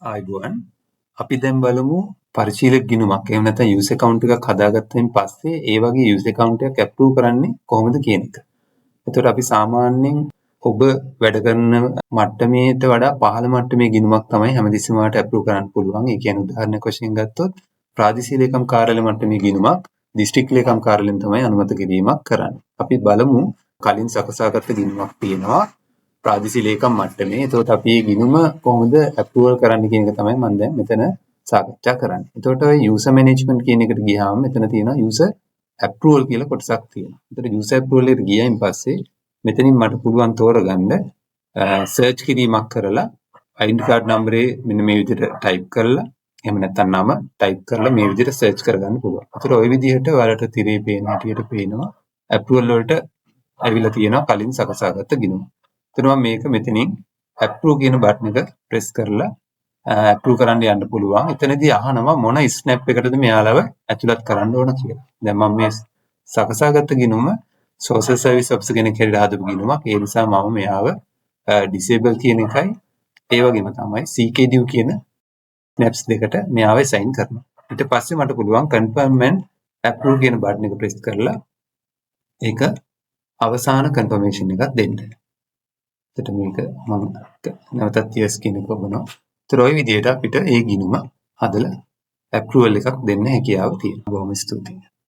ආයුබෝවන්. අපි දැන් බලමු පරිශීලක ගිණුමක් එහෙම නැත්නම් යූසර් ඇකවුන්ට් එකක් හදාගත්තයින් පස්සේ ඒ වගේ යූසර් ඇකවුන්ට් එකක් ඇප්‍රූව් කරන්නේ කොහොමද කියන එක. එතකොට අපි සාමාන්‍යයෙන් ඔබ වැඩ කරන මට්ටමේට වඩා පහළ මට්ටමේ ගිණුමක් තමයි හැමතිස්සෙම ඔයාලට ඇප්‍රූව් කරන්න පුළුවන්. ඒ කියන්නේ උදාහරණයක් වශයෙන් ගත්තොත් ප්‍රාදේශීය ලේකම් කාර්යාලය මට්ටමේ ගිණුමක් දිස්ත්‍රික් ලේකම් කාර්යාලයෙන් තමයි අනුමත කිරීමක් කරන්නේ. අපි බලමු කලින් සකසාගත්ත ගිණුමක් තියෙනවා ප්‍රාදේශීය ලේකම් මට්ටමේ. එතකොට අපි මේ ගිණුම කොහොමද ඇප්‍රූවල් කරන්න කියන එක තමයි මම දැන් මෙතන සාකච්ඡා කරන්නේ. එතකොට ඔය යූසර් මැනේජ්මන්ට් කියන එකට ගියාම මෙතන තියෙනවා යූසර් ඇප්‍රූවල් කියලා කොටසක් තියෙනවා. එතකොට යූසර් ඇප්‍රූවල් එකට ගියයින් පස්සේ මෙතනින් මට පුළුවන් තෝරගන්න සර්ච් කිරීමක් කරලා ඩෙන්ටි කාඩ් නම්බරේ මෙන්න මේ විදිහට ටයිප් කරලා, එහෙම නැත්නම් නම ටයිප් කරලා මේ විදිහට සර්ච් කරගන්න පුළුවන්. එතකොට ඔය විදිහට ඔයාලට තිරේ පේන හැටියට පේනවා ඇප්‍රූවල් වලට ඇවිල්ලා තියෙනවා කලින් සකසාගත්ත ගිණුම. එතකොට මම මේක මෙතනින් ඇප්‍රූව් කියන බටන් එක ප්‍රෙස් කරලා ඇප්‍රූව් කරන්න යන්න පුළුවන්. එතනදී අහනවා මොන ස්නැප් එකටද මෙයාලව ඇතුළත් කරන්න ඕන කියලා. දැන් මම මේ සකසාගත්ත ගිණුම සෝෂල් සර්විස් ඔෆිසර් කෙනෙක් හැටියට හදපු ගිණුමක්. ඒ නිසා මම මෙයාව ඩිසේබල් කියන එකයි ඒ වගේම තමයි CKDU කියන ස්නැප්ස් දෙකට මෙයාව ඇසයින් කරනවා. ඊට පස්සේ මට පුළුවන් කන්ෆර්ම් ඇන්ඩ් ඇප්‍රූව් කියන බටන් එක ප්‍රෙස් කරලා ඒක අවසාන කන්ෆර්මේෂන් එකක් දෙන්න. එතකොට මේක මම නැවතත් yes කියන එක ඔබනවා. එතකොට ඔය විදිහට අපිට ඒ ගිණුම හදලා ඇප්‍රූවල් එකක් දෙන්න හැකියාව තියෙනවා. බොහොම ස්තුතියි.